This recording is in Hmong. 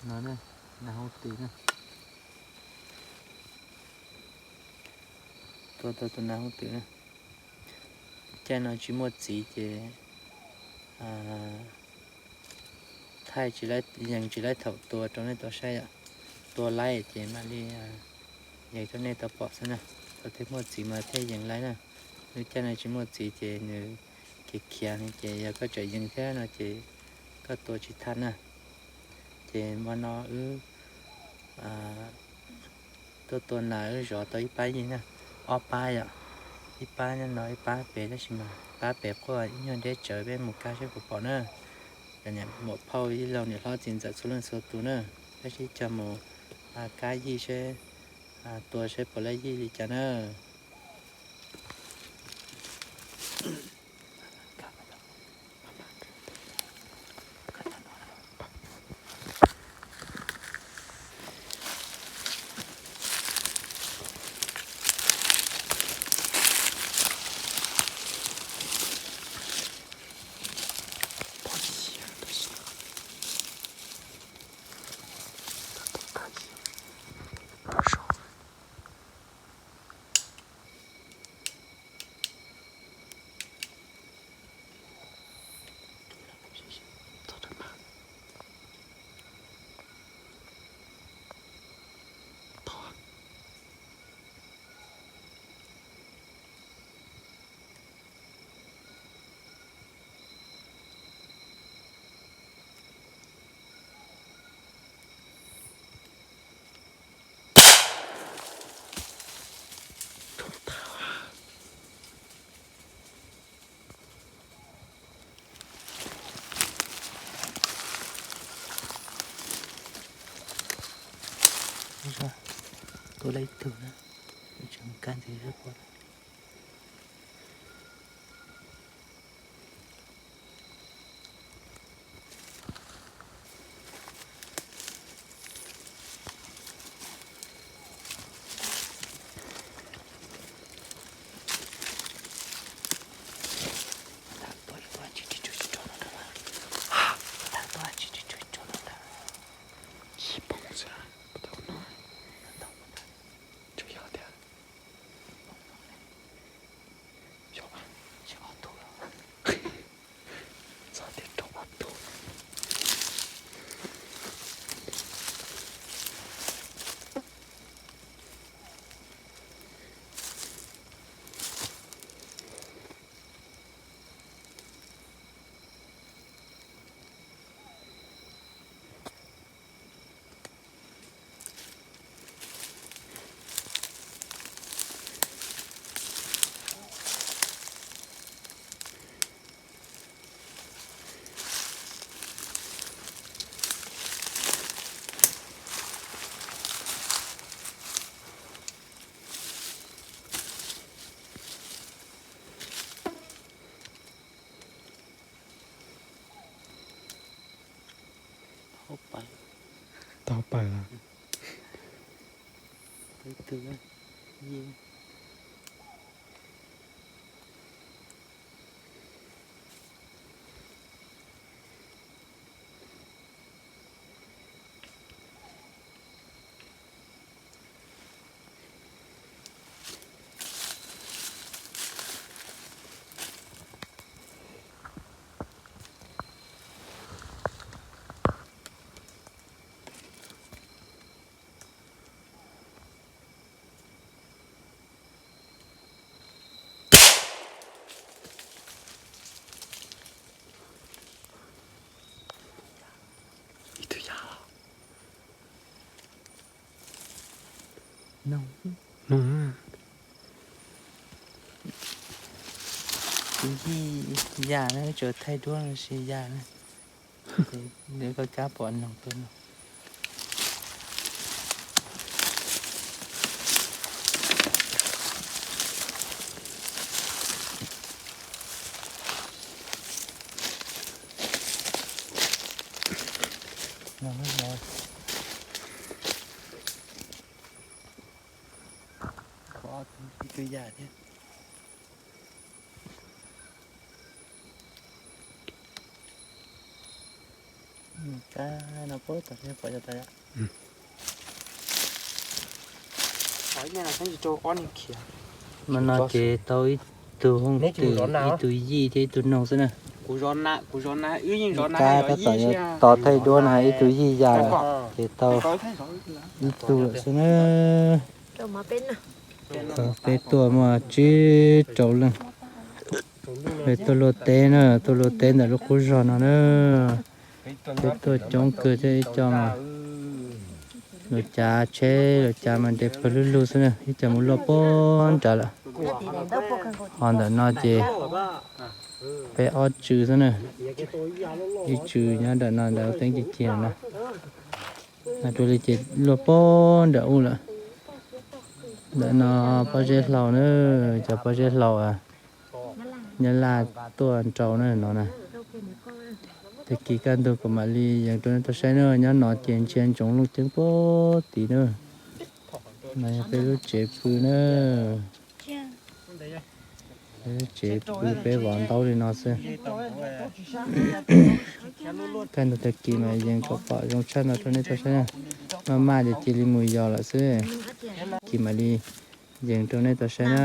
No na, nas hoob twm na. Tua tau tus nas hoob twm na. Caij no tsis muaj txiv ces thaij tsis, yees tsis laib thaum tua rau nej tau saib yom. Tua laib ces mam li yees rau nej tau pom xwb na. Thaum twg muaj txiv mas thiaj yees laib na. Lub caij no tsis muaj txiv ces nws khiav khiav ces yog koj tseem yees thiab no ces koj tua tsis thaj na. Ces hmo no wb tuaj tua nas wb zov tau ib pab yig na, ob pab yom, ib pab nyob no ib pab pem tab sis mas pab pem quaj ib nyuag deb tsawv peb mus kab seb puas pom na. Cov niam muam phauj ib leeg niam hlob txiv ntxawm txhua leej txhua tus na, peb sib cog mus kab yig seb tua seb puas laib yig li cas na. Tua lawm ib tug na, tseem kab ntxiv xwb. Tau pawg. Ib tug ya los? Noog. Noog. Ib yam na, tsuas thaij duab los sis yam na. Koj kab pom noog tuaj no. Ib tug yam thiab. Kab Mas no ces tau ib tug hooj twm, ib tug yij thiab ib tug noog xwb na. Kab tab tom yuav tos thaij duab no, ib tug yij ya lawm ces tau ib tug lawm xwb na. Peb tuaj muaj tsib rau leej, peb tuaj luaj teb na, tuaj luaj teb ntawm lub qub zog no na. Peb tuaj coob kawg thiab, ib co mas luag cav tsheb luag cav mas nres pawg lug lug xwb na, ib co mus luaj pag nrad lawm. Ho ntawm no ces peb ob tswv xwb na, ib tswv nyob nram no ntawm teeb ci ci no. Dua li ces luaj pag nram ub lawm. Ntawm no pob zeb hlau na, cov pob zeb hlau Nyab Laj tuaj nrau na no na. Tag kis kaj ntug kuv mam li yees rau nej tau saib na, nyob no ces ntsia ntsoov looj ceeb puag tid na. No yog peb lub tsev pw na. Peb lub tsev pw peb vov ntaub li no xwb. Kaj ntug tag kis mas yees kom pom zoo tshaj no rau nej tau saib na. Maj maj ces cia li mus yos lawm xwb. Kis mam li yees rau nej tau saib na.